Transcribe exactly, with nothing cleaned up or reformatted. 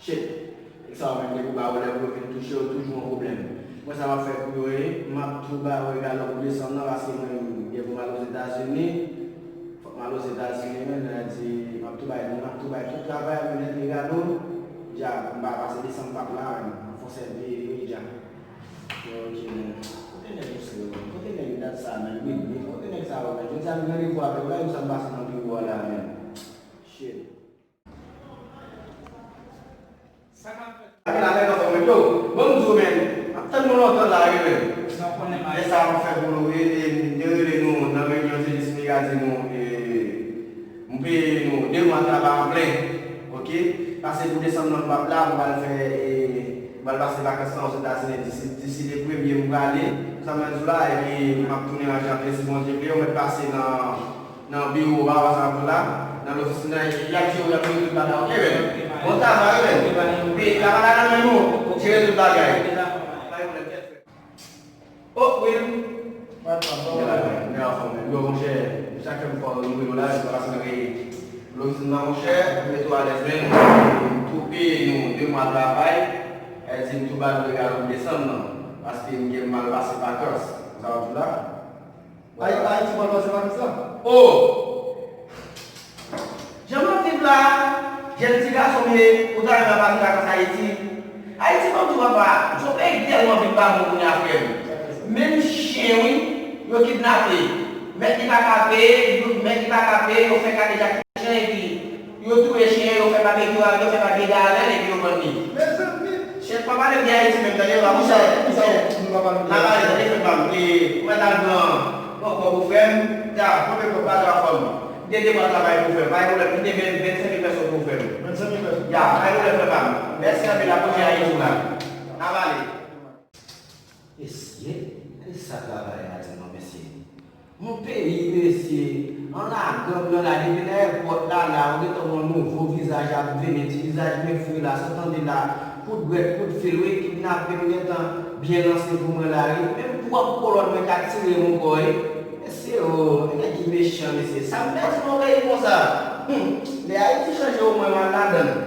Shit. Nèg sa yo menm depi w ba yo lè pou yo vin touche w, toujou yon pwoblèm. Mwen sa m ap fè pou yo ye, m ap tou ba yo regalo pou desanm nan paske mwen menm gen pou m al Ozetazini. Fòk m al Ozetazini menm, nan di m ap tou bay, m ap tou bay tout travay mwen nèt regalo. Dja, m pa pase desanm m p ap la menm. M ap fè yon sèl vye wi dja. Ok menm. Kote nèg misye yo menm? Kote nèg dat sa menm? Wi, wi. Kote nèg sa yo menm? Jodi a m gen randevou avè yo, gade sa m pase nan biwo a la menm. Shit. Sa k ap fèt? Ake la menm anfòm yo. Bon m di w menm, m ap tann nou lontan la wi menm. Lè sa m ap fè pou nou wi, e m te rele nou nan reyinyon Jenis Mega di nou, e, m peye nou de mwa travay an plen. Ok? Pase pou desanm nan m p ap la, m pral fè, e, m pral pase vakans lan Ozetazini disi, disi le premye m prale. Sa m di w la, epi m ap tounen an janvye si Bondye vle, ou mèt pase nan nan biwo a, sa ap la, nan lofis la, y ap jere, y ap jere tout bagay, ok, men. Bon travay, men. Wi, travay la nan men nou, jere tout bagay. Oh, Will. Mwen anfòm, men. Yo, monchè, chak fè m fò nou rele w la, se pa paske nou rele lofis la, monchè, pou mete w alèz, men, m tou peye nou de mwa travay, e di m tou ba nou regalo pou desanm nan, paske m gen mal pase vakans, sa w ap di la? Ay-, Ayiti pral pase vakans la? Oh! Jan m ap viv la, jèn ti gason m ye, ou ta renmen pase vakans Ayiti? Ayiti, ban m di w papa, se yon peyi ki tèlman vin pa bon kounye a, frè m. Menm chen, wi, yo kidnape. Mèt li pa ka peye, mèt li pa ka peye, yo fè kadejak chen epi yo touye chen an, yo fè babekyou avè l, yo fè babekyou avè l epi yo vann li. Mezanmi! Chèf, pa pale m de Ayiti menm, tande, pa monchè. Monchè, monchè, nou pa pale m de Ayiti. N a pale, tande, frè pa m. E, mwen t al pran yon kòb pou frè m, ta, konbyen kòb pa twa fanm. M te de mwa travay pou frè m, pa gen pwoblèm, m te ven, vennsenk mil pèso pou frè m. Vennsenk mil pèso? Ya, pa gen pwoblèm, frè pa m. Mèsi anpil, apwoche Ayiti w la. N a pale. Mesye, gade sa travay la di non, mesye. Yon peyi, mesye, an lagang nan la, depi nan èpòt la, la, ou gentan wè yon nouvo vizaj ap vini, ti vizaj mefre la, sa w tande la, kout brèt, kout fil, wi, kidnaping gentan byen lanse pou mwen la, wi, menm pwòp kolòn mwen ka tire m ankò, wi. Mesye, o, nèg ki mechan, mesye, sa m pèdi nan yon peyi konsa? Hum, lè Ayiti chanje, omwen m al ladan l.